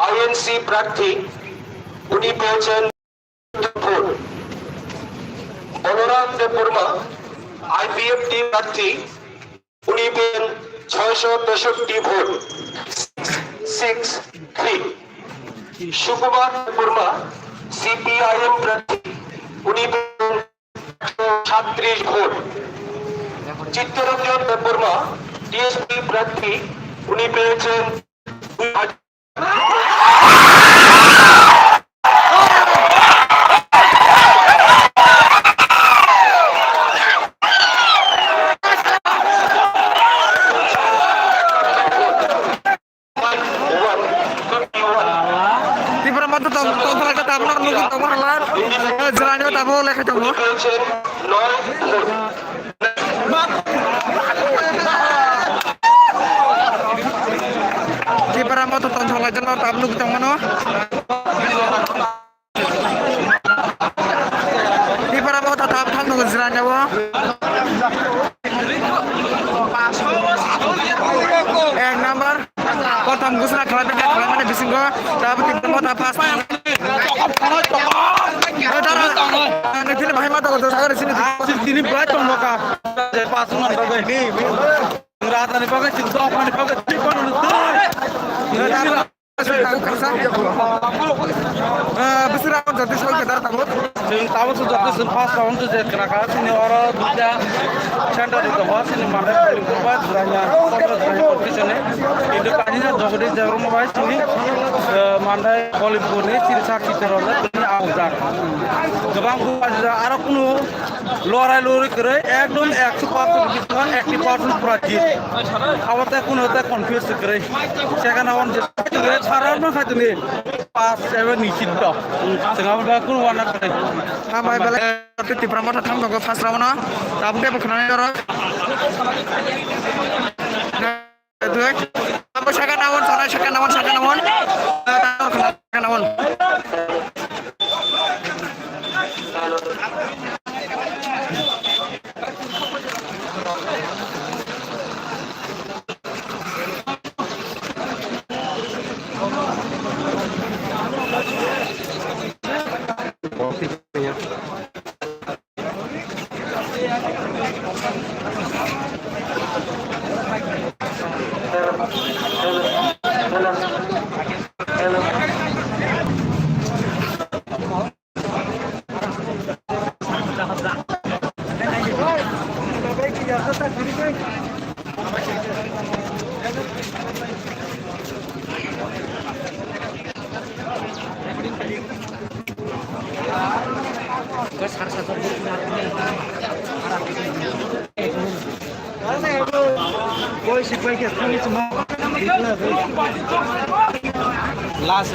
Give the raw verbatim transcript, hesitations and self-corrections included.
আইএনসি প্রার্থী, উনি পেয়েছেন ভোট। বলরাম দেববর্মা, আইপিএফটি প্রার্থী, উনি পেয়েছেন ছয়শো তেষট্টি ভোট, six six three. Sukumar Debbarma, CPIM প্রার্থী, উনি পেয়েছেন একশো সাতত্রিশ ভোট। চিত্তরঞ্জন দেববর্মা, টিএসপি প্রার্থী, উনি পেয়েছেন দুই হাজার। Tipra Motha tong tong thang khe tabuk nugwi tongo hala. Jwraino tabuk lekha tongo. Tipra Motha tong thang lai jano tabuk nugwi tongmano. Tipra Motha tab thang nungo jwraino. Ek number. Kothom gusra khlai bini khlai mani bisingo. Tab Tipra Motha first. Dara, nini bahai mata ko sagari sini. Sini bright tong boka. Pas ngon bagwi. Rata ni bagwi, sini dok ni bagwi, sini kono ni. Chwng tabuk se jotoi chwng first round se je khna kha, chini oro duita center ni tongo, chini mane Kolimpur bai Jwraina, Jwraina competition ni. Kintu kainwi na Jagadish Debbarma bai chini, eh, mane Kolimpur ni chini sakhi terong ni chini aujak. Kwbang bubaji aro kunu lorai lori kwrwi ekdom ekso percent bisingo eighty percent pura jit. Abo tei kunu tei confuse kwrwi. Second round je third round no khaituni pas seven ni chit to. Sengabo da kunu wana kwrwi. Hambai belai Tipra Motha thang tongo first round no. Tabuk de bokhnani oro. Dui. Abo second round sana, second round, second round. Second round. Last